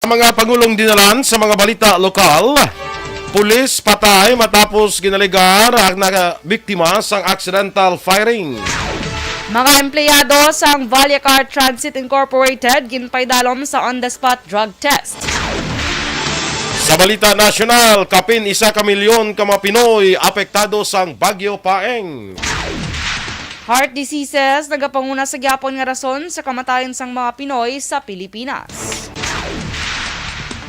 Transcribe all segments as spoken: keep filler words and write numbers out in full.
Mga pangulong dinalan sa mga balita lokal. Pulis patay matapos ginaligar ang nabiktima sang accidental firing. Mga empleyado sang Vallecar Transit Incorporated ginpaidalom sa on-the-spot drug test. Sa balita nasyonal, kapin isa ka milyon ka mga Pinoy apektado sang Bagyo Paeng. Heart diseases nagapanguna sa gyapon nga rason sa kamatayon sang mga Pinoy sa Pilipinas.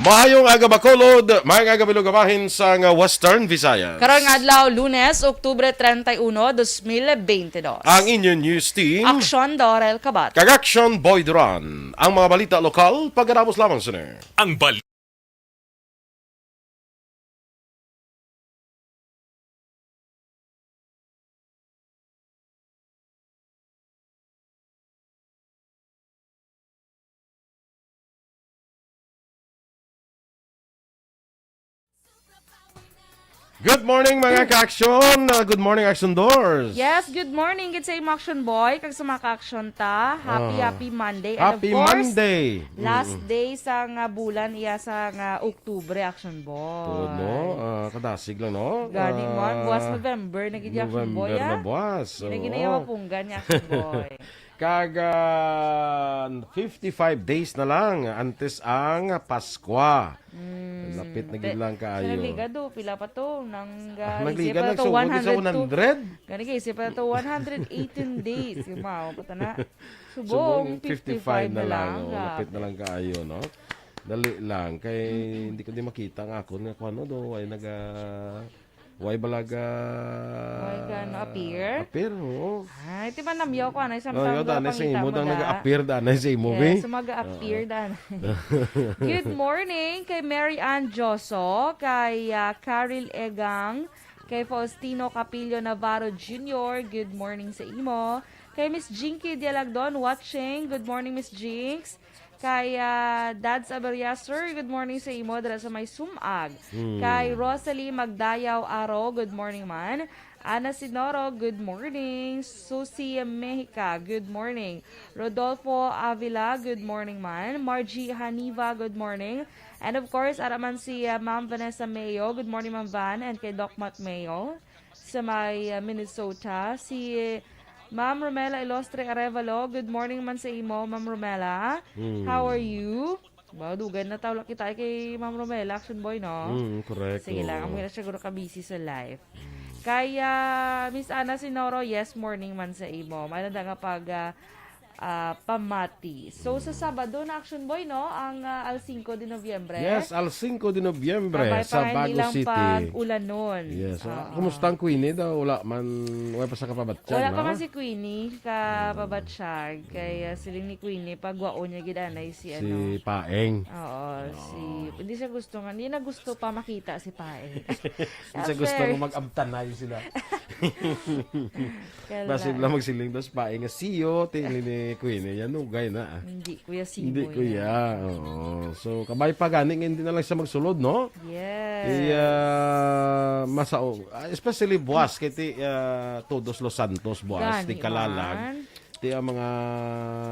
Maayong aga, Bacolod, maayong aga, Bilog, bahin sang Western Visayas. Karon nga adlaw, Lunes, Oktubre treinta y uno, dos mil beintidos. Ang inyong news team, Action Dorel Kabat. Kag Action Boy Duran. Ang mga balita lokal, pagkatapos lamang sini. Ang bal- Good morning, mga ka-action. Uh, good morning, Action Doors. Yes, good morning gid sa imo, Action Boy, kag sa mga ka-action ta. Happy, Ah. happy Monday. And of Happy course, Monday. last Mm. day sa nga bulan iya sa nga Oktubre, Action Boy. Tuod, no? Ah, kadasig lang, no? Gani man, buwas Ah, November na gid, Action Boy, November na ah. buwas. Di na gid na Oo. iya mapunggan ni Action Boy. Kag, ah, fifty-five days na lang antes ang Paskwa. Mm. Lapit na gid Te-, lang sa kaayo. Nagligad, oh, pila pa to? Nang, Ah, ah, Nagligad, isip pa to, nagsugot gid sa one hundred two. one hundred? Gani kay isip pa to, one hundred eighteen days. Yumaw, pa ta na. Subong, Subong fifty-five fifty-five na na lang, lang, oh, lapit na grabe. lang kaayo, no? Dali lang, kay Mm-mm. hindi ko di makita nga ako nga kuno do, ay naga-, Way balaga Way ka, no, appear? appear, oo. Ay, ti ba namyaw ko, anay, sa Oh, tanggal yun, danay sa pangita imo, mo dang da. nag-appear, danay sa imo, Yes, eh. mag-appear, Oo. danay. Good morning kay Mary Ann Joso, kay, ah, Caril Egang, kay Faustino Capillo Navarro Junior, good morning sa imo. Kay Miss Jinky Dialagdon watching, good morning, Miss Jinx. Kay, ah, Dads Aberiaster, good morning sa imo dira sa may Sumag. Hmm. Kay Rosalie Magdayaw Aro, good morning man. Ana Sinoro, good morning. Susie Mexica, good morning. Rodolfo Avila, good morning man. Margie Haniva, good morning. And of course, ara man si, ah, Ma'am Vanessa Mayo. Good morning, Ma'am Van, and kay Doc Matt Mayo. Sa may, ah, Minnesota. Si Ma'am Romela Ilostre Arevalo, good morning man sa imo, Ma'am Romela. Hmm. How are you? Ba, dugay na taw lang kita kay Ma'am Romela, Action Boy, no? Mm, correct, Sige lang, oo. Amo na siguro ka busy sa life. Mm. Kay, ah, Miss Ana Sinoro, yes, morning man sa imo. May nanda nga pag, ah, ah, pamati. So, sa Sabado na, Action Boy, no? Ang, ah, Al Cinco de Noviembre. Yes, Al Cinco de Noviembre Kabay pa sa nga Bago nilang City. pag-ulanon. Yes, ah, Oo. kumusta ang Queenie daw? Wala man, wala pa sa kapabatsyag, Wala pa no? man si Queenie kapabatsyag. Kay, ah, siling ni Queenie, pagwaon niya gid anay si, Si ano, Paeng. Oo, Oo. si, hindi siya gusto nga, hindi na gusto pa makita si Paeng. Hindi siya gusto Kasi nga mag-abtanay sila. Kala- Basi lang magsiling daw si Paeng nga, "See you," ti ni, ni Queenie. Yan, ugay na, ah. Hindi, kuya, simo Hindi, yan. kuya. Oo. So, kabay pa gani nga hindi na lang siya magsulod, no? Yes. Iya, masao-, ah, especially buwas, kay ti, ah, Todos los Santos buwas, Gani ti Kalalag. man. Ti ang mga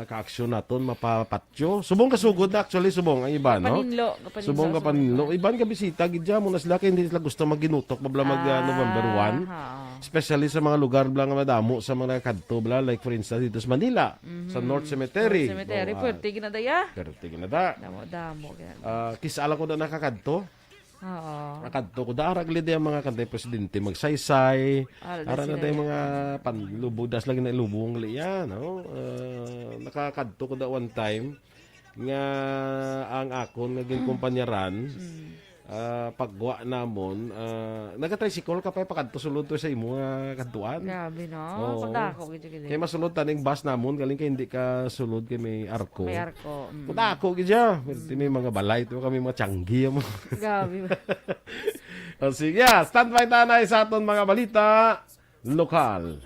kaaksyon naton, mapapatyo. Subong kasugod na, actually, subong ang iba, no? Kapaninlo, kapaninlo, Subong subong kapaninlo. pa. Iban ka bisita, gid dyan, muna sila, kay hindi sila gusto maginutok, mabla mag, ah, November Ah, one. ha. Especially sa mga lugar, bla, nga madamo sa mga kadto, bla, like, for instance, dito sa Manila, sa Mhm. North Cemetery. North Cemetery, Oh, ah, pwerte ginadaya. Pwerte ginada. Damo-damo, ginadaya. Ah, kis-a lang ko na nakakadto. Oo. Nakadto ko, dara gali ang mga kanday presidente magsaysay. Ara na Ara na sila day yan. mga panlubudas lagi na ilubong gali yan, no? Ah, nakakadto ko da one time nga ang akon nga ginkumpanyaran, Mm. ah, pagwa namon, ah, nagatricycle ka pa pakadto sulod to sa imo nga kadtuan. Grabe, no? Oo. Kung dako, gid, gid. Kay masulod taning bus namon, galing kay hindi ka sulod kay may arko. May arko, mm. Kung dako, gid siya. Pero may mga balay, ito kami mga tiyanggi, mo. Grabe. O, sige, ah, standby tanay sa aton mga balita lokal.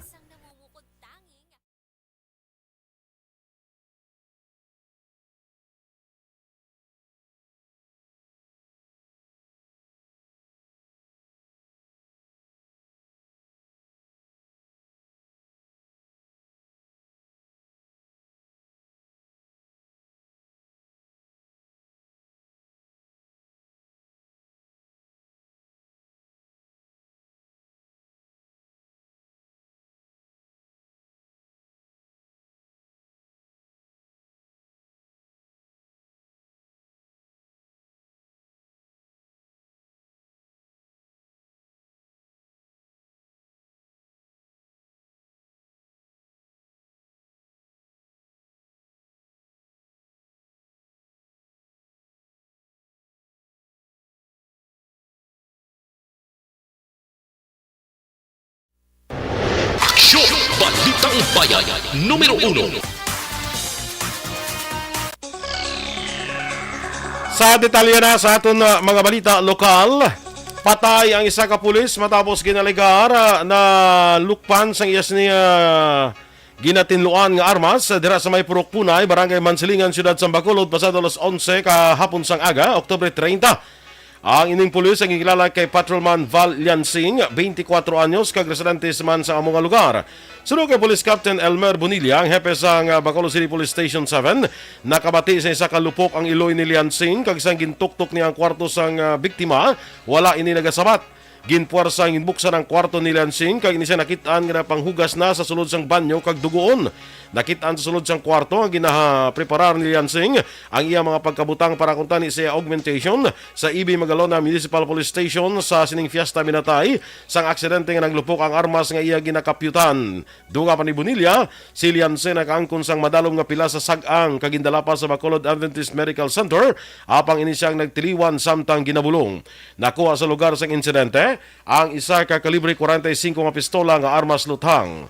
Taumbayan numero uno. Sa detalye na sa aton, uh, mga balita lokal, patay ang isa ka pulis matapos ginaligar, uh, na lukpan sang iya sini, uh, ginatinluan nga armas, uh, dira sa may Purok Punay, Barangay Mansilingan, Siyudad sang Bacolod, pasado alas onse kahapon sang aga, Oktubre treinta. Ang ining pulis ang gikilala kay Patrolman Val Liansing, twenty-four anyos, kag residente man sa amo nga lugar. Suno kay Police Captain Elmer Bonilla, ang hepe sang, ah, Bacolod City Police Station seven, nakabati sa isa ka lupok ang iloy ni Liansing, kag sang gintuktok niya ang kwarto sang, ah, biktima, wala ini nagasabat. Ginpuwersa ang ginbuksan ang kwarto ni Liansing, kag ini siya nakit-an nga napanghugas na sa sulod sang banyo kag dugoon. Nakit-an sa sulod sang kwarto nga ginapreparar ni Liansing ang iya mga pagkabutang para kuntani sa iya augmentation sa E B Magalona Municipal Police Station. Sa sining fiesta minatay sang aksidente nga naglupok ang armas nga iya ginakapyutan. Dugang pa ni Bonilla, si Liansing nakaangkon sang madalom nga pila sa sag-ang kag gindala pa sa Bacolod Adventist Medical Center, apang ini siya ang nagtiliwan samtang ginabulong. Nakuha sa lugar sang insidente ang isa ka kalibre forty-five nga pistola nga armas luthang.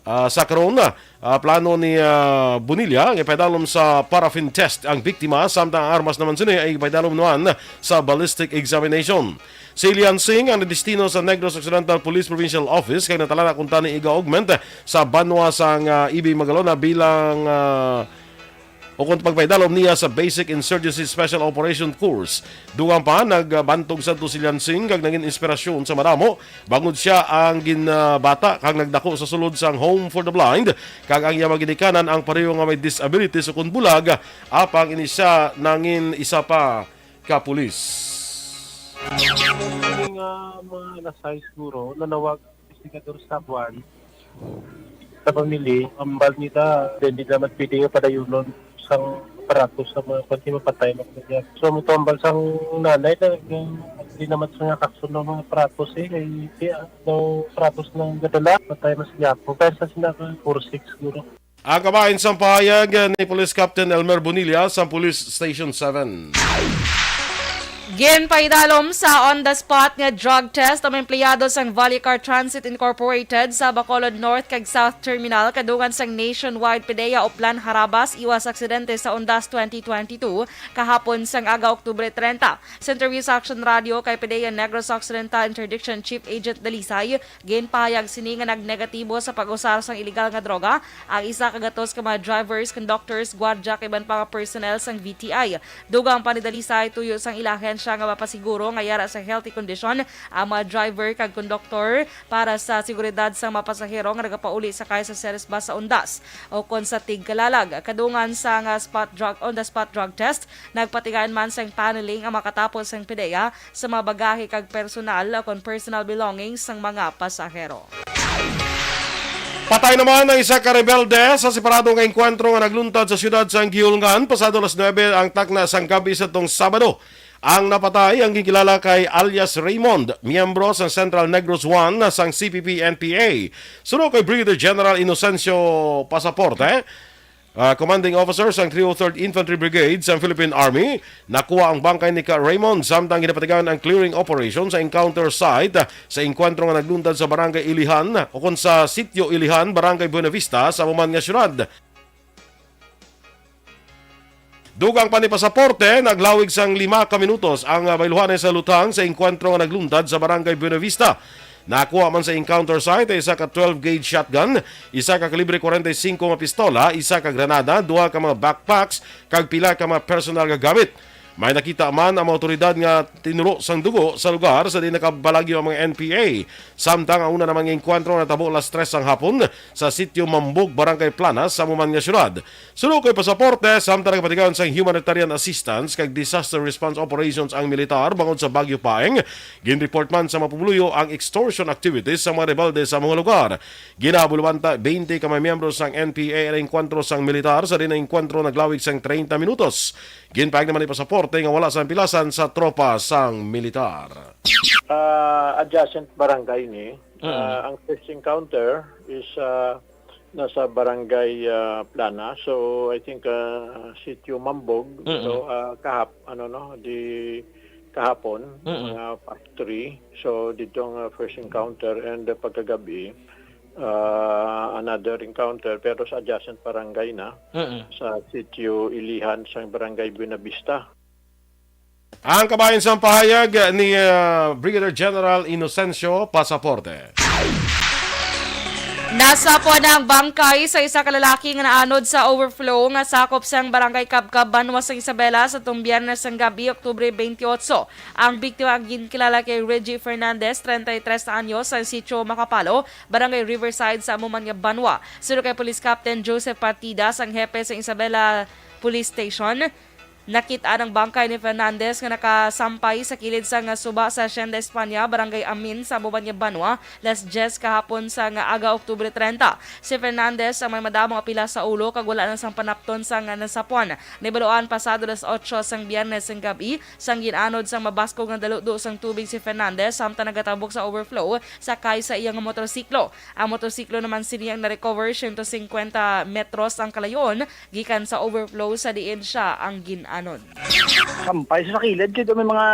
Ah, sa karon, ah, plano ni, ah, Bonilla nga ipadalom sa paraffin test ang biktima, samtang ang armas naman sini ay ipadalom naman sa ballistic examination. Si Liansing ang nadestino sa Negros Occidental Police Provincial Office kag natalana kuntani iga-augment sa banwa sang, ah, E B Magalona bilang, ah, ukon pagpaidalom niya sa Basic Insurgency Special Operation Course. Dugang pa, nagbantog sadto si Liansing kag nangin inspirasyon sa madamo, bangod sia ang ginbata kag nagdako sa sulod sang Home for the Blind, kag ang iya mga ginikanan ang pareho nga may disabilities ukon bulag, apang ini sia nangin isa pa ka pulis. Nga mga alas sais siguro, nanawag investigador sa kuan, sa family, ambal nila, then di naman pwede nga padayunon sang aparato sa mga kuan, di mapatay na sila. So, ang tambal sang nanay na, eh, di naman sa nga kakso ng mga aparato, eh, kay di, ah, no aparato na gadala, patay na sila po. Pero sa sila, four six siguro. Ang kabahin sang pahayag ni Police Captain Elmer Bonilla sa Police Station seven. Ginpaidalom sa on-the-spot nga drug test ang empleyado sang Vallecar Transit Incorporated sa Bacolod North kag South Terminal kadungan sang Nationwide PDEA Oplan Harabas iwas aksidente sa Undas twenty twenty-two kahapon sang aga, Oktubre treinta. Sa interview sa Action Radio kay PDEA Negros Occidental Interdiction Chief Agent Dalisay, ginpahayag sini nga nagnegatibo sa pag-usar sang iligal nga droga ang isa ka gatos ka mga drivers, conductors, gwardya kag iban pa nga personnel sang V T I. Dugang pa ni Dalisay, tuyo sang ila ahensya nga mapasiguro nga yara sa healthy condition ang mga driver kag konduktor para sa seguridad sang mga pasahero nga nagapauli sakay sa Ceres Bus sa Undas o kon sa Tigkalalag. Kadungan sa nga spot drug, on the spot drug test, nagpatigayon man sang paneling ang makatapos sang PDEA sa mga bagahe kag personal o kon personal belongings sang mga pasahero. Patay naman ang isa ka rebelde sa separado nga engkwentro nga nagluntad sa siyudad sang Guiulngan. Pasado alas nuebe ang takna sang gabi sa tong Sabado. Ang napatay ang ginkilala kay alias Raymond, miyembro sang Central Negros One sang C P P N P A. Suno kay Brigadier General Inocencio Pasaporte, ah, commanding officer sang three oh third Infantry Brigade sang Philippine Army, nakuha ang bangkay ni ka Raymond samtang ginapatigayon ang clearing operation sa encounter site, ah, sa engkwentro nga nagluntad sa Barangay Ilihan, ukon sa Sitio Ilihan, Barangay Buenavista, sa amo man nga syudad. Dugang pa ni Pasaporte, naglawig sang lima ka minutos ang, ah, bayluhanay sa lutang sa engkwentro nga nagluntad sa Barangay Buenavista. Nakuha man sa encounter site ang isa ka twelve gauge shotgun, isa ka kalibre forty-five nga pistola, isa ka granada, duha ka mga backpacks, kag pila ka mga personal nga gamit. May nakita man ang mga awtoridad nga tinulo sang dugo sa lugar sa diin nakabalagyo ang mga N P A. Samtang ang una namang engkwentro natabo alas tres sang hapon sa Sitio Mambog, Barangay Planas, sa amo man nga syudad. Suno kay Pasaporte, samtang nagapatigayon sang humanitarian assistance kag disaster response operations ang militar bangod sa Bagyo Paeng, ginreport man sa mga pumuluyo ang extortion activities sa mga rebelde sa mga lugar. Ginabulo man ta twenty ka mga miyembro sang N P A ang enkwentro sang militar, sa diin ang enkwentro naglawig sang treinta minutos. Ginpahayag naman ni Pasaporte nga wala sang pilasan sa tropa sang militar. Ah, adjacent barangay ni. Mm. Ah, ang first encounter is, ah, nasa barangay, ah, Plana. So, I think, ah, Sitio Mambog. Mm. So, ah, kahap-, ano, no, di kahapon, Mm. mga past three. So, dito ang, ah, first encounter and, ah, pagkagabi, ah, another encounter, pero sa adjacent barangay na, Mm-mm. sa Sitio Ilihan, sa Barangay Buenavista. Ang kabahin sang pahayag ni, ah, Brigadier General Inocencio Pasaporte. Nasapwan ang bangkay sa isa ka lalaki nga naanod sa overflow nga sakop sang Barangay Cabcab, Banwa sang Isabela, sa tong Biyernes sang gabi, Oktubre twenty-eight. Ang biktima ang ginkilala kay Reggie Fernandez, treinta y tres anyos, sa Sitio Makapalo, Barangay Riverside, sa amo man nga banwa. Suno kay Police Captain Joseph Partidas, ang hepe sa Isabela Police Station, nakit-an ang bangkay ni Fernandez nga nakasampay sa kilid sang suba sa Hacienda España, Barangay Amin, sa amo man nga banwa, las diyes kahapon sang aga, Oktubre treinta. Si Fernandez ang may madamo nga pila sa ulo kag wala na sang panapton sang nasapwan. Nahibaluan pasado las otso sang Biyernes sang gabi, sang gin-anod sang mabaskog nga daludo sang tubig si Fernandez samtang nagatabok sa overflow sakay sa iya nga motorsiklo. Ang motorsiklo naman sini ang na-recover, siyento singkwenta metros ang kalayon gikan sa overflow sa diin sia ang gin-anod. Sampay sa kilid, kay may mga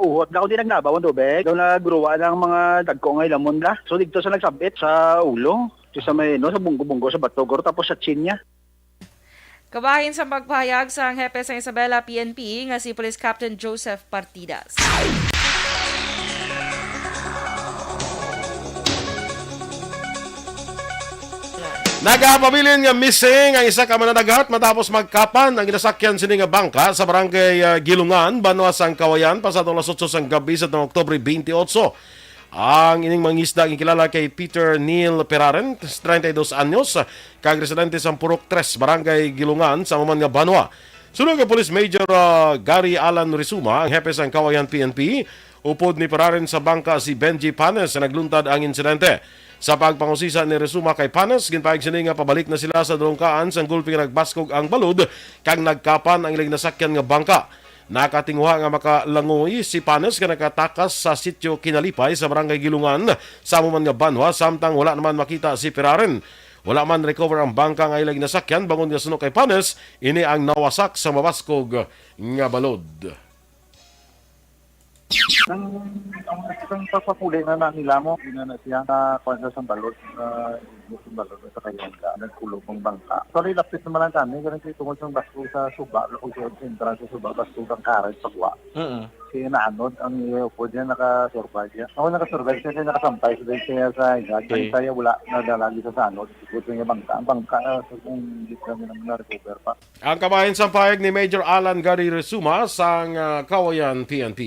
uhot. Ako di naglabaw ang tubig. Daw nagruwa ng mga dagko nga hilamon la. So, dito sa nagsabit sa ulo. Dito sa may, no, sa bunggo-bunggo, sa bato, guro, tapos sa chin niya. Kabahin sa pagpahayag sang hepe sa Isabela P N P nga si Police Captain Joseph Partidas. Nagapabilin nga missing ang isa ka mananagat matapos magkapan ang ginasakyan sini nga bangka sa barangay, ah, Gilungan, Banwa sang Kawayan, pasado alas otso sang gabi sa tuong Oktubre twenty-eight. Ang ining mangisda ginkilala kay Peter Neil Peraren, treinta y dos anyos, kag residente sa Purok tres, Barangay Gilungan, sa amo man nga banwa. Suno kay Police Major, ah, Gary Alan Rizuma, ang hepe sang Kawayan P N P, upod ni Peraren sa bangka si Benji Panes, sa nagluntad ang insidente. Sa pagpangusisa ni Rizuma kay Panes, ginpahayag sini nga pabalik na sila sa dulongkaan sang gulpi nga nagbaskog ang balod kag nagkapan ang ilang nasakyan nga bangka. Nakatinguha nga makalangoy si Panes nga nakatakas sa sitio Kinalipay sa Barangay Gilungan sa amo man nga banwa, samtang wala naman makita si Peraren. Wala man recover ang bangka nga ila ginasakyan, bangod nga suno kay Panes, ini ang nawasak sa mabaskog nga balod. Ang, ang, ang pagpapuli na na nila mo, yun na siya, na kuwan sa balod, na sa balod, sa kayanda, nagkulog ang bangka. Actually, lapit naman lang kami, ganun kayo tungod sa basko sa suba, kung sa entrance sa suba, basko ang karet, pagwa. Mm. Kaya naanod ang iya, po dyan, nakasurvive yan. Ako nakasurvive siya, kaya nakasampay siya, siya sa higa. Okay. Ang saya, wala, nadalagi sa sanod. Ikot niya bangka. Ang bangka, ah, sa kung hindi kami naman na-recover pa. Ang kabahin sa pahayag ni Major Alan Gary Resuma sang, ah, Kawayan P N P.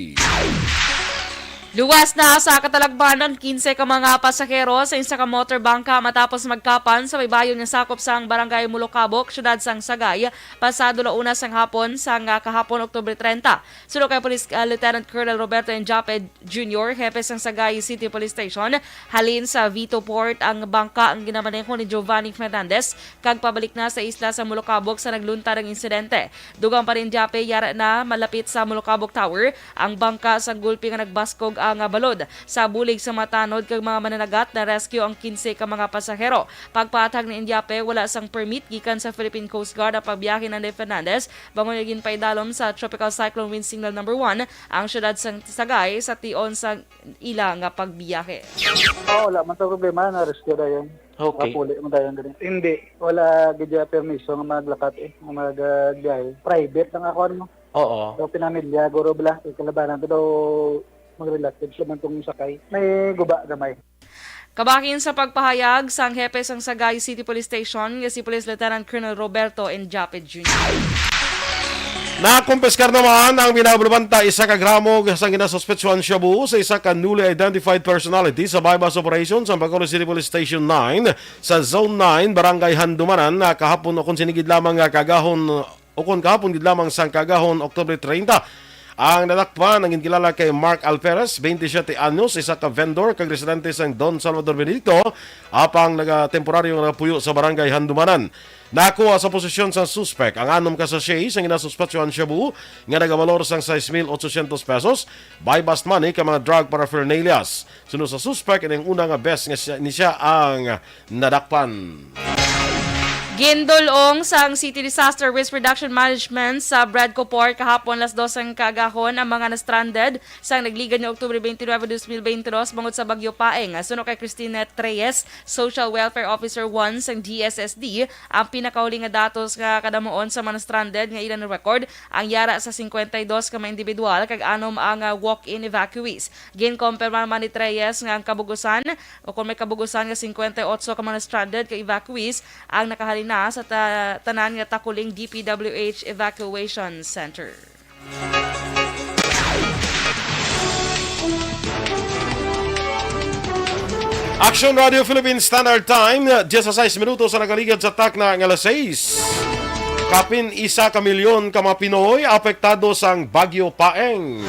Luwas na sa katalagman ang kinse ka mga pasahero sa isa ka motor bangka matapos magkapan sa baybayon nga sakop sang Barangay Mulocabok, siyudad sang Sagay, pasado la una sang hapon sang, ah, kahapon, Oktubre treinta. Suno kay Police, ah, Lieutenant Colonel Roberto Enjape Junior, hepe sang Sagay City Police Station, halin sa Vito Port ang bangka ang ginamaneho ni Giovanni Fernandez kag pabalik na sa isla sa Mulocabok sa nagluntad ang insidente. Dugang pa ni Enjape, yara na malapit sa Mulocabok Tower ang bangka sa gulpi nga nagbaskog ang, ah, balod. Sa bulig sa mga tanod kag mga mananagat, na-rescue ang kinse ka mga pasahero. Pagpaathag ni Enjape, wala sang permit gikan sa Philippine Coast Guard ang pagbiyahe ni Fernandez, bangod nga ginpaidalom sa Tropical Cyclone Wind Signal Number One ang siyudad sang Sagay sa tion sang ila nga pagbiyahe. Oh, wala man sa problema, na-rescue dayon. Okay. Napuli man dayon diri. Hindi, wala gid siya permiso nga maglakat eh, nga mag, ah, biyahe. Private lang ako, ano. Oo. So, pinamilya, guro bala, kay kalabanan ko daw mag-relax, sila man tong sakay. May guba gamay. Kabahin sa pagpahayag sang hepe sang Sagay City Police Station nga si Police Lieutenant Colonel Roberto Enjape Junior. Nakumpiskar naman ang binabulbanta isa ka gramo sang ginasuspetsuhan shabu sa isa ka newly identified personality sa buy-bust operation sa Bacolod City Police Station nine sa Zone nine, Barangay Handumanan, na kahapon, o kung sinigid lamang nga kagahon, o kon kahapon gid lamang sang kagahon, Oktubre treinta. Ang nadakpan ang ginkilala kay Mark Alferez, twenty-seven anyos, isa ka vendor kag residente sang Don Salvador Benedicto, apang nagatemporaryo nga nagapuyo sa Barangay Handumanan. Nakuha sa posisyon sang suspek ang anom ka sachet sang ginasuspetsyohan shabu nga nagabalor sang sais mil otsosyentos pesos, buy-bust money, kag mga drug paraphernalias. Suno sa suspek, ini ang una nga bes nga siya, ni siya ang nadakpan. Gindul-ong sang City Disaster Risk Reduction Management sa Bradco Port kahapon alas dos sang kaagahon ang mga na-stranded sang nagligad nga Oktubre twenty-nine, twenty twenty-two bangod sa Bagyo Paeng. Suno kay Christine Reyes, Social Welfare Officer one sang D S S D, ang pinakauli nga datos nga kadamuon sa mga na-stranded nga ila na-record ang yara sa cincuenta y dos ka mga individual kag anom ang, ah, walk-in evacuees. Ginkompirma man ni Reyes nga ang kabugusan o kung may kabugusan nga cincuenta y ocho ka mga stranded ka evacuees ang nakahalin na sa ta-, tanan nga Takuling D P W H Evacuation Center. Action Radio Philippine Standard Time, diyesisais minutos ang nakaligad sa takna nga alas sais. Kapin isa ka milyon ka mga Pinoy apektado sang Bagyo Paeng.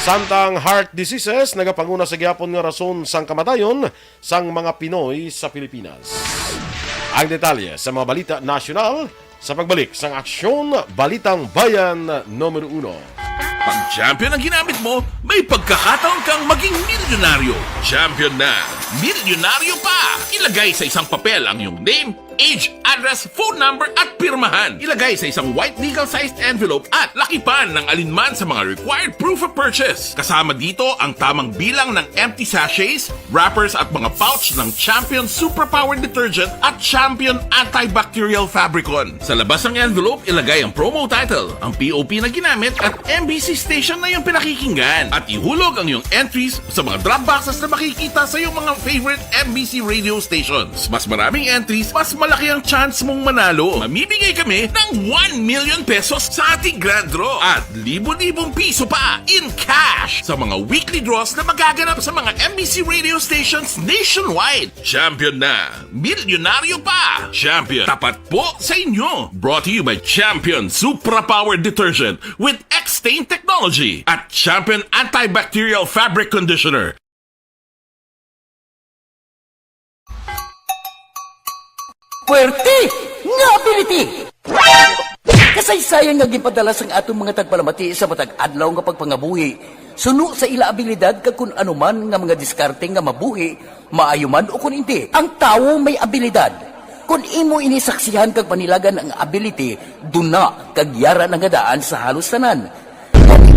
Samtang heart diseases nagapanguna sa gihapon nga rason sang kamatayon sang mga Pinoy sa Pilipinas. Ang detalye sa mga balita nasyonal sa pagbalik sang Aksyon Balitang Bayan Numero Uno. Pag champion ang ginamit mo, may pagkakataon kang maging milyonaryo. Champion na, milyonaryo pa! Ilagay sa isang papel ang iyong name, age, address, phone number, at pirmahan. Ilagay sa isang white legal-sized envelope at lakipan ng alinman sa mga required proof of purchase. Kasama dito ang tamang bilang ng empty sachets, wrappers, at mga pouch ng Champion Superpower Detergent at Champion Antibacterial Fabricon. Sa labas ng envelope, ilagay ang promo title, ang P O P na ginamit, at M B C station na iyong pinakikinggan. At ihulog ang iyong entries sa mga drop boxes na makikita sa iyong mga favorite M B C radio stations. Mas maraming entries, mas malaki ang chance mong manalo. Mamimigay kami ng one million pesos sa ating grand draw at libo-libong piso pa in cash sa mga weekly draws na magaganap sa mga M B C radio stations nationwide. Champion na! Milyonaryo pa! Champion, tapat po sa inyo! Brought to you by Champion Supra Power Detergent with X-Stain Technology at Champion Antibacterial Fabric Conditioner. Puwerte nga ability! Kasaysayan nga ginpadala sang aton mga tagpalamati sa matag adlaw nga pagpangabuhi, suno sa ila abilidad kag kun ano man nga mga diskarte nga mabuhi, maayo man o kun indi. Ang tawo may abilidad. Kon imo ini saksihan kag panilagan ang ability, duna kag yara na nga daan sa halos tanan.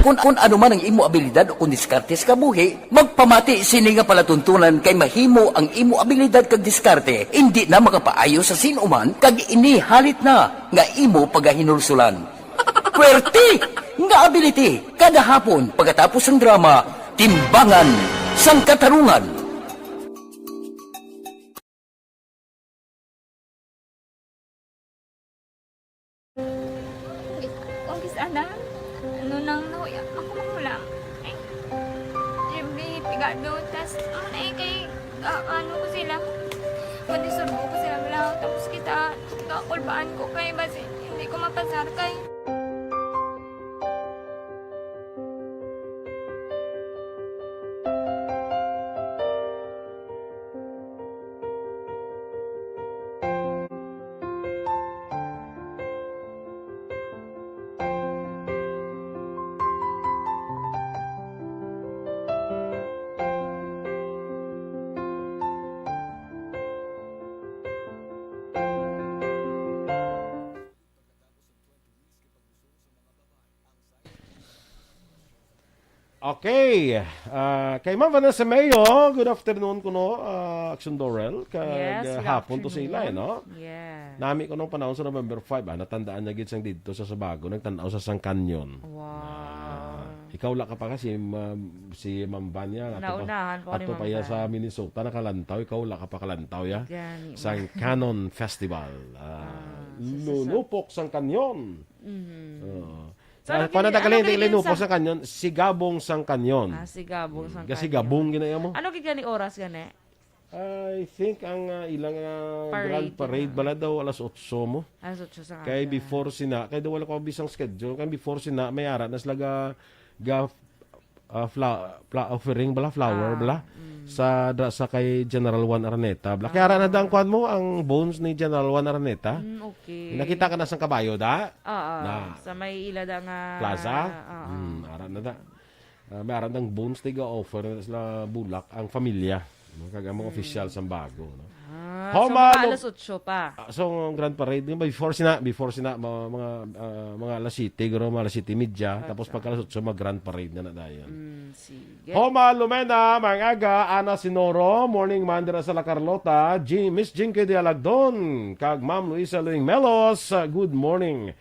Kon, kon ano man ang imo abilidad o kon diskarte sa kabuhi, magpamati sini nga palatuntunan kay mahimo ang imo abilidad kag diskarte indi na makapaayo sa sin-o man kag ini halit na nga imo pagahinulsulan. Puwerte nga ability kada hapon pagkatapos sang drama, Timbangan sang Katarungan. Umpisa na, ano nang nahuya ako magulang. Ay, every pigado, tas ano na eh, kay, ah, ano ko sila, madisurbo ko sila, wala, tapos kita, kakulbaan ko kay, basi, hindi ko mapasar kay. Okay. Ah, kay Ma'am Vanessa Mayo, good afternoon kuno, ah, Action Dorel. Kag, Yes, ah, good hapon to sa ila, eh, afternoon. No? Yes. Nami ko nung panahon sa November five, ah, natandaan niya gid sang didto sa Sabago, nagtan-aw sa sang canyon. Wow. Ah, ikaw la ka pa ka, si Ma'am, si Ma'am Vanya, ato pa, Naunahan pa ni ato Ma'am pa iya Van. Sa Minnesota, nakalantaw, ikaw la ka pa kalantaw, ya? Gani, Sang Ma'am. Cannon Festival. Ah, Ah, sa, sa, sa. Lunupok sang canyon. Mhm. Oo. So, ano Ah, gini-, panadakali, ano hindi gini linupos sa sa kanyon, sigabong sang kanyon. Ah, sigabong Mm. sang Kasi kanyon. Gabong gina iya mo. Ano gid gani oras gani? I think ang, ah, ilang, ah, Parade grand parade na. Bala daw alas otso mo. Alas otso sa Kay aga. Before sina, kay daw wala ko bisang schedule. Kay before sina, may ara na sila ga, ga, ah, fla-, fla-, offering bala, flower Ah, bala. Mm. Sa, da, sa kay General Juan Araneta bala. Kay ara na Ah. da ang kwan mo, ang bones ni General Juan Araneta. Mm, okay. Nakita ka na sang kabayo, da? Oo, Na. Sa may ila da nga Plaza? Oo. Hmm, ara na da. Ah, may ara nang bones, tiga-offer na sila bulak ang familia, no? Kag ang mga Hmm. opisyal sa Bago, no? Ah. Ah, so, Homa mga Lu- alas otso pa. Ah, so, ang Grand Parade, di ba, before sina, before sina, mga, mga, ah, mga alas siyete, guro, mga alas siyete medya, Acha. tapos pagka alas otso, mag-Grand Parade na na dayon. Mm, sige. Homa Lumena, mga aga, Ana Sinoro, morning man dira sa La Carlota, Jing, Miss Jinky de Alagdon, kag Ma'am Luisa Luing Melos, ah, good morning.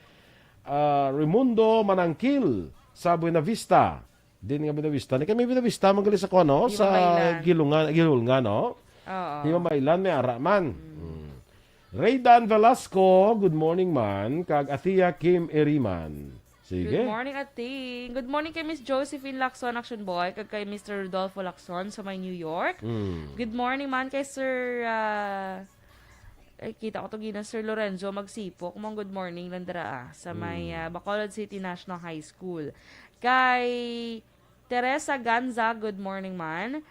Ah, Raimundo Manangkil sa Buena Vista. Din nga Buena Vista. Ni kami Buena Vista, manggali sa kuno, Di sa Mamaylan. Gilungan, Gilulngan, no? Oo. Di Mamaylan, may ara man. Mm. Raydan Velasco, good morning man. Kag Athea Kim Iriman. Sige. Good morning, Ating. Good morning kay Miss Josephine Lacson, Action Boy, kag kay Mister Rodolfo Lacson sa may New York. Mm. Good morning man kay Sir, ah, ay, kita ko to gina, Sir Lorenzo Magsipok. Mong good morning lang dira, ah, sa may, Mm. ah, Bacolod City National High School. Kay Teresa Ganza, good morning man.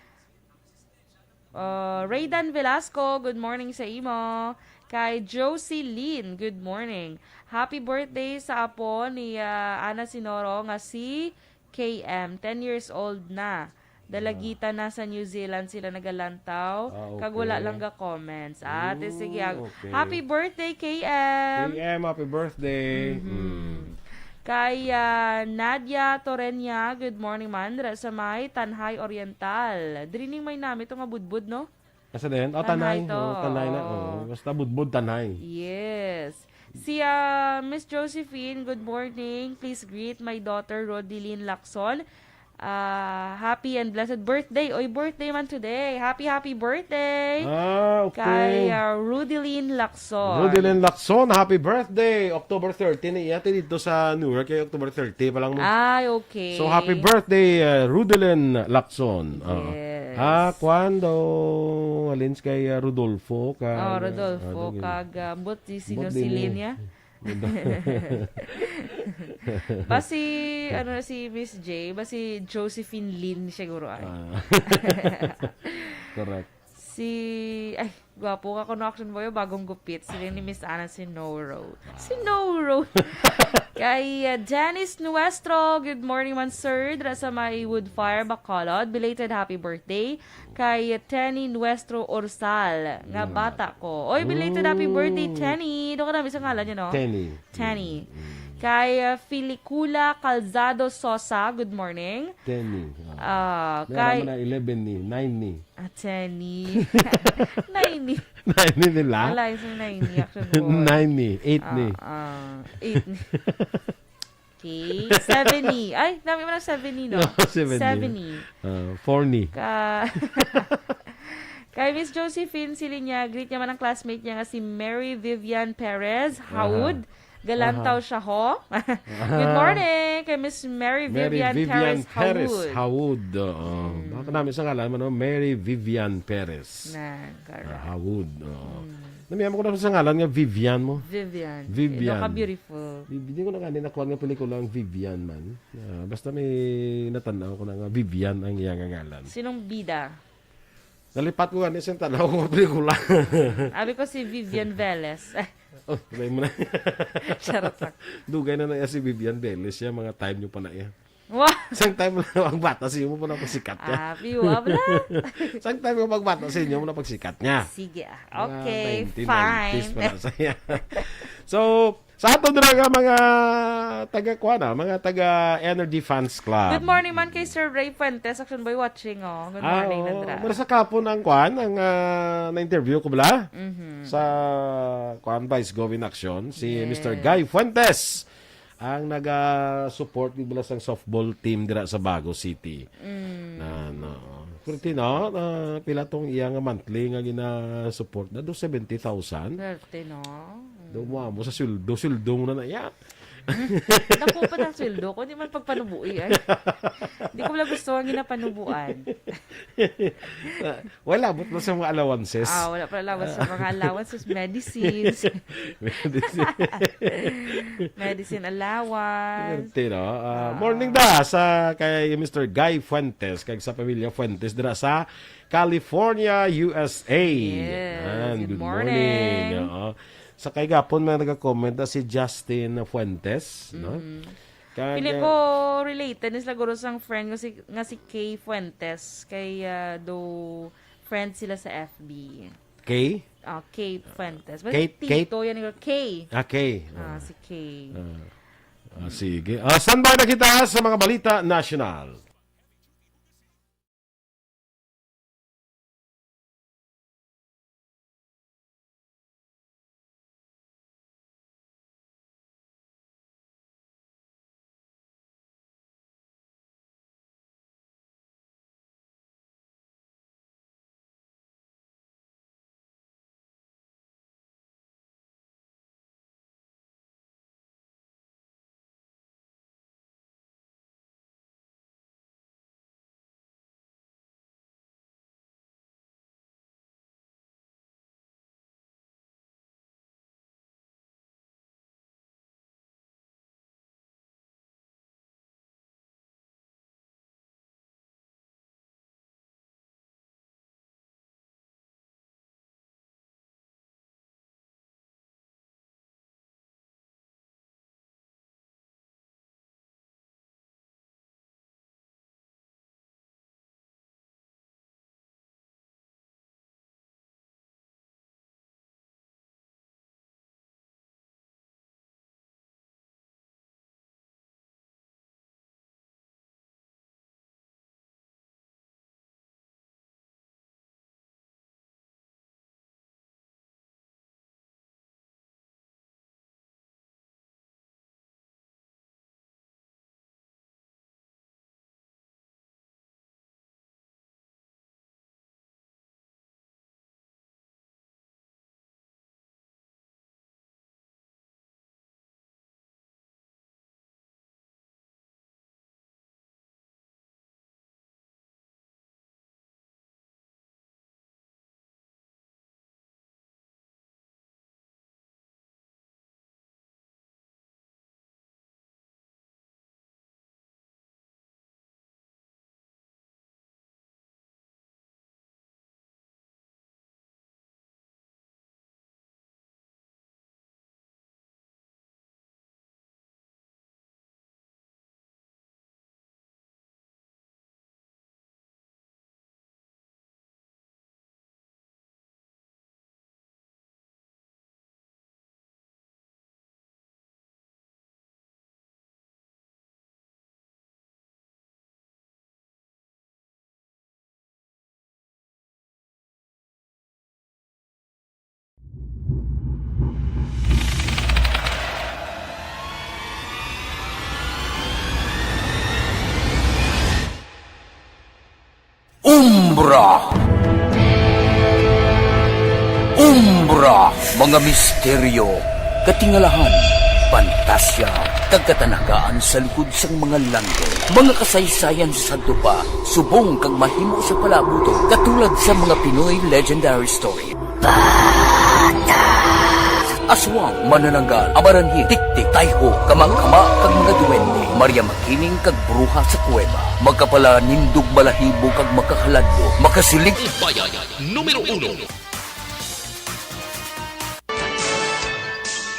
Uh, Raydan Velasco, good morning sa imo. Kay Josie Lynn, good morning. Happy birthday sa apo ni, ah, Ana Sinoro nga si K M. Ten years old na. Dalagita na sa New Zealand sila nagalantaw. Ah, Kag wala okay. lang ga comments. Ah, te, Mm, sige, ag-, okay. Happy birthday, K M! K M, happy birthday. Mhm. Mm. Kay, ah, Nadia Torreña, good morning man, dira sa may Tanjay Oriental. Diri ning may nami to nga budbud, no? Asa din? Oh, Tanjay Tanjay. to. Oh, Tanjay na. Oo. Oh, basta budbud, Tanjay. Yes. Si, ah, Miss Josephine, good morning. Please greet my daughter, Rodeline Lacson. Ah, happy and blessed birthday. Oy, birthday man today. Happy, happy birthday. Ah, okay. Kay, ah, Rudeline Lacson. Rudeline Lacson, happy birthday. October thirty ni iya, ti dito sa Newark, kay October thirty pa lang mo. Ay, okay. So, happy birthday, uh, Rudeline Lacson. Oo. Yes. Ah, kwan daw, halin kay, uh, Rodolfo, kag, Oh, Rodolfo, uh, ano, kag, uh, ambot si sino, ambot si din mo. Linya? Basi, ano na si Miss J, basi Josephine Lynn siguro ay. Ah. Correct. Si, ay, gwapo ka kuno, Action Boy, bagong gupit. Sila ni Miss Ana Sinoro. Sinoro! Kay, uh, Janice Nuestro, good morning man, sir. Dira sa may Woodfire, Bacolod. Belated happy birthday. Kay Tenny Nuestro Orsal, nga Yun. bata ko. Oy, belated happy birthday, Ooh. Tenny. Doon ka namin sa ngalan niya, no? Tenny. Tenny. Mm. Kay, uh, Filicula Calzado Sosa, good morning. Tenny. Ah, Meron kay man na eleven ni, nine ni. Ah, Tenny. Nine ni. Nine ni nila? Alay, so nine ni, actually, boy. Nine ni, eight ni. Ah, ah, eight ni. Okay. Seven ni. Ay, dami mo ng seven ni, no? No, seven ni. Seven ni. Ah, four ni. Ka-, kay Miss Josephine Silinya, greet niya man ang classmate niya nga si Mary Vivian Perez Aha. Haud. Galantaw Aha. siya, ho. Good morning kay Miss Mary Mary Vivian Vivian Perez Perez Haud. Haud, oo. Mm. Baka namin sa ngalan mo, no? Mary Vivian Perez. Na, correct. Ah, Haud, oo. Mm. Namiyan mo ko na sa ngalan nga Vivian mo. Vivian. Vivian. Ilo ka beautiful. Di, di ko na nga nakuha nga pelikula ang Vivian man. Ah, basta may natanaw ko na nga Vivian ang iya nga ngalan. Sinong bida? Nalipat ko gani sa tanaw ko nga pelikula. Abi ko si Vivian Velez. Oh, dugay mo na. Charot lang. Dugay na na iya si Vivian Velez, siya mga time niyo pa na iya. Wa! Sang time na ang bata siya mo pa na pasikat niya. Ah, piwa, wala. Sang time mo pagbata sa inyo mo na pagsikat niya. Sige, ah. Mga Okay, nineteen nineties fine. pa na siya. So, sa ato dira nga mga taga, kuwan na, mga taga Energy Fans Club. Good morning man kay Sir Ray Fuentes, Action Boy watching, oh. Good Ah, morning, oo. Nandra. Mura sa kapon ang, kuwan, ang, ah, na-interview ko bala? Mhm. Sa, kuwan, Vice Gov in Action, si Yes. Mister Guy Fuentes. Ang naga-support gid bala sang softball team dira sa Bago City. Mm. Na, no. Swerte na, na pila tong iya nga monthly nga gina-support na, do seventy thousand. Swerte, no? Mm. Do mo amo sa sweldo, sweldo mo na na iya. Hmm? Dako pa ng sweldo ko, di man pagpanubuhi ay. Di ko wala gusto ang ginapanubuan. Wala, but mo sa mga allowances. Ah, wala pala labas sa mga allowances, medicines. Medicine. Medicine allowance. Swerte, no? Ah, Ah. morning da sa kay Mister Guy Fuentes, kag sa pamilya Fuentes dira sa California, U S A. Yes, Yan, good good morning. morning. Oo. Sa kay gapon may nagka-comment na si Justin Fuentes, no? Mhm. Kag, Feeling ah, ko related ni sila guro sang friend nga si, nga si Kay Fuentes, kay, ah, do friend sila sa F B. Kay? Ah, Kate Fuentes. Well, Kate, Kate? Tito, yan yung K. Ah, Kay. Ah, si Kay. Ah, ah, sige. Ah, standby na kita sa mga balita nasyonal. Umbra. Umbra, mga misteryo, katingalahan, pantasya, kag katanagaan sa likod sang mga landong. Mga kasaysayan sa sadto pa, subong kag mahimo sa palabuton, katulad sa mga Pinoy legendary story. Aswang, manananggal, amaranhit, tiktik, tayho, kama-kama, kag mga duwende, Maria Makiling, kag bruha sa kuweba, makapalanindog, balahibo, kag makahaladlo, makasiling. Bayay numero uno.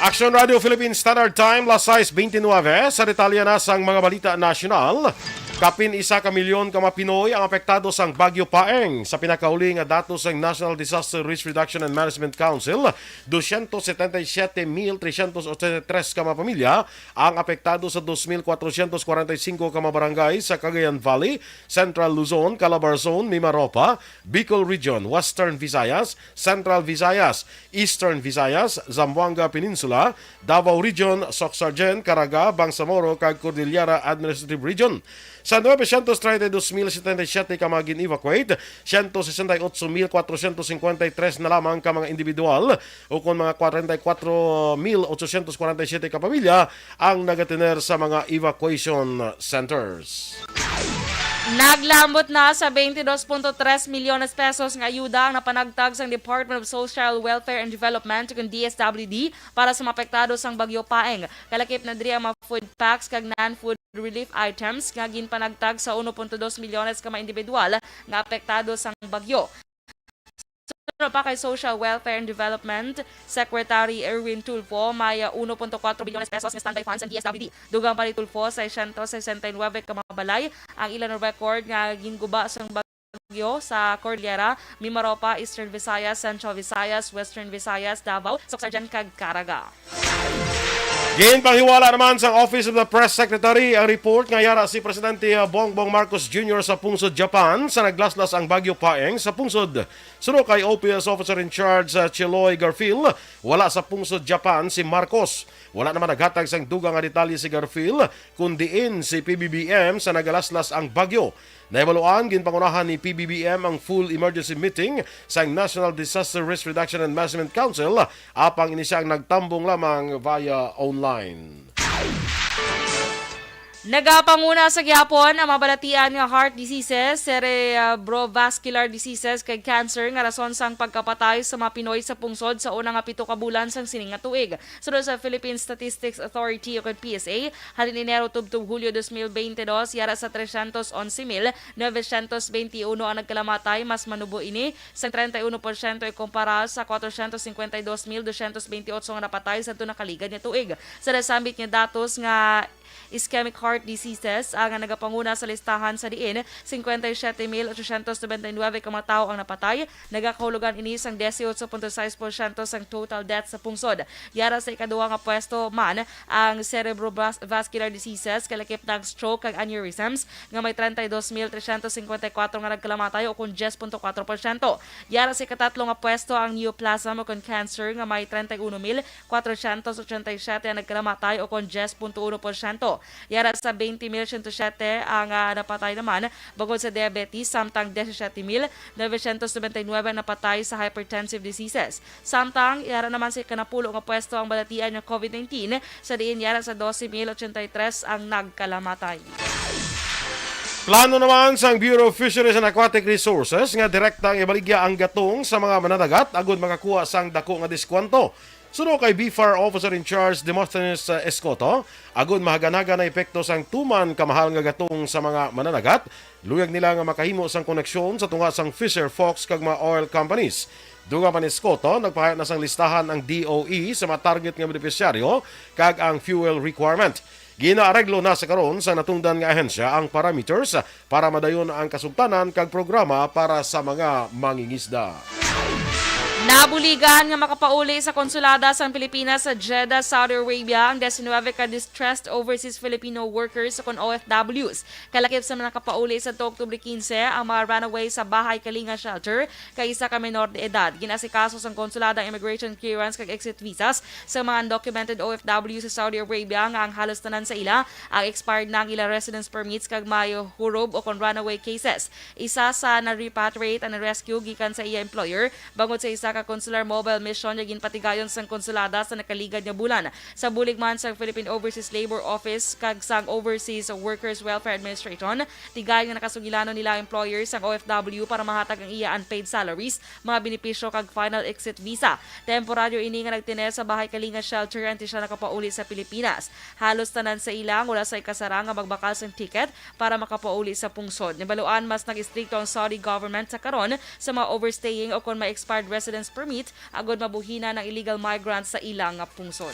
Action Radio Philippine Standard Time, las sais bente nuebe. Sa detalye na sang mga balita nasyonal, kapin isa ka milyon ka mga Pinoy ang apektado sang Bagyo Paeng. Sa pinakauli nga datos sang National Disaster Risk Reduction and Management Council, dosyentos setenta y siete mil tresyentos ochenta y tres ka mga pamilya ang apektado sa dos mil kwatrosyentos kwarenta y singko ka mga barangay sa Cagayan Valley, Central Luzon, Calabarzon, Mimaropa, Bicol Region, Western Visayas, Central Visayas, Eastern Visayas, Zamboanga Peninsula, Davao Region, Soccsksargen, Caraga, Bangsamoro, kag Cordillera Administrative Region. Sa novecientos treinta y dos mil setenta y siete ka mga gin-evacuate, ciento sesenta y ocho mil cuatrocientos cincuenta y tres na lamang ka mga individual, ukon mga kwarenta y kwatro mil ochocientos kwarenta y siete ka pamilya ang nagatener sa mga evacuation centers. Naglambot na sa twenty-two point three milyones pesos nga ayuda ang napanagtag sang Department of Social Welfare and Development, kun D S W D, para sa mga apektado sang Bagyo Paeng. Kalakip na diri ang mga food packs kag non-food relief items nga ginpanagtag sa uno punto dos milyones ka mga individual nga apektado sang bagyo. Suno pa kay Social Welfare and Development Secretary Erwin Tulfo, may uno punto kwatro bilyones pesos nga standby funds ang D S W D. Dugang pa ni Tulfo, seiscientos sesenta y nuebe ka mga balay ang ila na-record nga ginguba sang Baguio sa Cordillera, Mimaropa, Eastern Visayas, Central Visayas, Western Visayas, Davao, Soccsksargen kag Caraga. Ginpanghiwala naman sang Office of the Press Secretary ang report nga yara si Presidente Bongbong Marcos Junior sa pungsod Japan sa naglaslas ang Bagyo Paeng sa pungsod. Suno kay O P S Officer in Charge, ah, Chiloy Garfield, wala sa pungsod Japan si Marcos. Wala naman naghatag sang dugang nga detalye si Garfield kung diin si P B B M sa nagalaslas ang bagyo. Nahibaluan, ginpangunahan ni P B B M ang full emergency meeting sang National Disaster Risk Reduction and Management Council, apang ini sia ang nagtambong lamang via online. Nagapanguna sa gihapon ang mabalatian nga heart diseases, cerebrovascular diseases, kag cancer nga rason sang pagkapatay sa mga Pinoy sa pungsod sa una nga pito ka bulan sang sining nga tuig. Suno sa Philippine Statistics Authority o kon P S A, halin Enero tubtob Hulyo dos mil bente dos, yara sa trescientos once mil novecientos veintiuno ang nagkalamatay, mas manubo ini sang treinta y uno porsyento ikumpara sa cuatrocientos cincuenta y dos mil doscientos veintiocho nga napatay sa nakaligiran nga tuig. Sa nasambit nga datos nga ischemic heart diseases ang nagapanguna sa listahan, sa diin cincuenta y siete mil ochocientos noventa y nueve ka mga tawo ang napatay. Nagakahulugan ini sang dieciocho punto sais porsyento sang total death sa pungsod. Yara sa ikaduha nga pwesto man ang cerebrovascular diseases, kalakip na ang stroke kag aneurysms, nga may treinta y dos mil trescientos cincuenta y cuatro nga nagkalamatay, o kon diyes punto kuwatro porsyento. Yara sa ikatatlo nga pwesto ang neoplasm o kon cancer, nga may treinta y uno mil cuatrocientos ochenta y siete ang nagkalamatay, o kon diyes punto uno porsyento. Yara sa twenty mil siyento siyete ang, ah, napatay naman bangod sa diabetes, samtang diyesisiete mil novecientos noventa y nuebe ang napatay sa hypertensive diseases. Samtang yara naman sa ikanapulo nga pwesto ang balatian nga COVID nineteen, sa diin yara sa doce mil ochenta y tres ang nagkalamatay. Plano naman sang Bureau of Fisheries and Aquatic Resources nga direkta ang ibaligya ang gatong sa mga mananagat agud makakuha sang dako nga diskwento. Suno kay BFAR Officer in Charge Demosthenes, uh, Escoto, agud mahaganagan ang epekto sang tuman kamahal nga gatong sa mga mananagat, luyag nila nga makahimo sang koneksyon sa tunga sang fisher folks kag mga oil companies. Dugang pa ni Escoto, nagpahayag na sang listahan ang D O E sa mga target nga benepisyaryo kag ang fuel requirement. Ginaareglo na sa karon sa natungdan nga ahensya ang parameters para madayon ang kasugtanan kag programa para sa mga mangingisda. Nabuligan nga makapauli sa konsulada sang Pilipinas sa Jeddah, Saudi Arabia, ang diecinuebe ka distressed overseas Filipino workers o kon O F Ws. Kalakip sa mga nakapauli sa Oktubre quince ang mga runaway sa Bahay Kalinga Shelter kay isa ka menor de edad. Gin-asikaso sang konsulada ang immigration clearance kag exit visas sa mga undocumented O F W sa Saudi Arabia nga ang halos tanan sa ila ang expired na ang ila residence permits kag may hurob o kon runaway cases. Isa sa na-repatriate ang na-rescue gikan sa iya employer bangod sa isa ka consular mobile mission nga ginpatigayon sang konsulada sa nakaligad nga bulan. Sa bulig man sang Philippine Overseas Labor Office kag sang Overseas Workers Welfare Administration, tigayon nga nakasugilanon nila ang employer sang O F W para mahatag ang iya unpaid salaries, mga benepisyo kag final exit visa. Temporaryo ini nga nagtener sa Bahay Kalinga Shelter antes siya nakapauli sa Pilipinas. Halos tanan sa ila ang wala sa ikasarang nga magbakal sang ticket para makapauli sa pungsod. Nabaluan, mas nag-istrikto ang Saudi government sa karon sa mga overstaying o kon may expired residence permit agud mabuhinan ang illegal migrants sa ilang pungsod.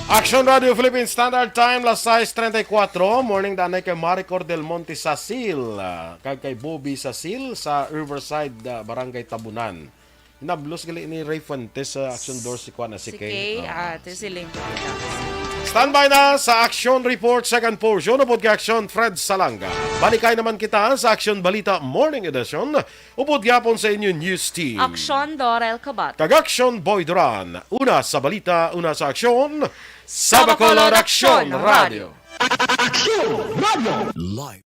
Action Radio Philippine Standard Time, las sais treinta y cuatro. Morning, danay kay Maricor Del Monte Sasil, ah, kag kay Bobby Sasil sa Riverside, ah, Barangay Tabunan. Nablos gali ni Ray Fuentes sa Action Door si Kwan na si Si Kay. Kay, Oo. Ah, si Lim. Standby na sa Action Report second portion upod kay Action Fred Salanga. Balikay naman kita sa Action Balita Morning Edition upod gyapon sa inyo news team. Action Dorel Kabat. Kag Action Boy Duran. Una sa balita, una sa aksyon. Sa Bacolod Action Radio. Action Radio. Live.